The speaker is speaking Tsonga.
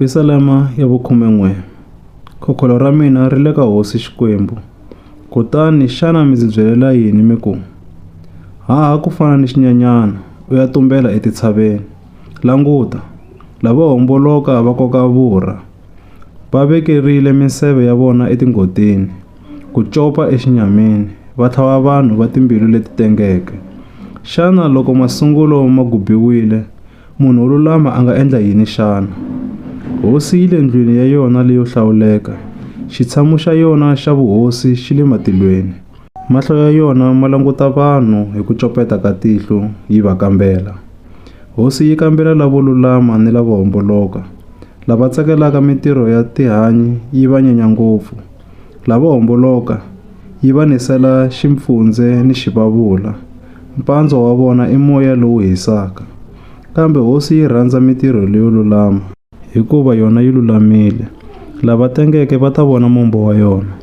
Pisalema ya vukhume-n'we. Khokholo ra mina ri le ka hosi Xikwembu. Kutani xana mi ndzi byelela yini mi ku, Haha ku fana ni xinyenyana, u ya tumbela etintshaveni? Languta, lavo homboloka va koka vurha, va vekerile minseve ya vona etingotini, ku copa exinyamini, va tlhava vanhu va timbilu leti tengeke. Xana loko masungulo ma gubiwile, Munhu wo lulama a nga endla yini xana? Hosi yi le ndlwini ya yona leyo hlawuleka, xitshamo xa yona xa vuhosi xi le matilweni. Mahlo ya yona ma languta vanhu hi ku copeta ka tihlo yi va kambela. Hosi yi kambela lavo lulama ni lavo homboloka. Lava tsakelaka mintirho ya tihanyi yi va nyenya ngopfu. Lavo homboloka yi va nisela ximpfundze ni xivavula, mpandzwa wa vona i moya lowu hisaka. Kambe hosi yi rhandza mintirho leyo lulama, hikuva yona yi lulamile. Lava tengeke va ta vona mombo wa yona.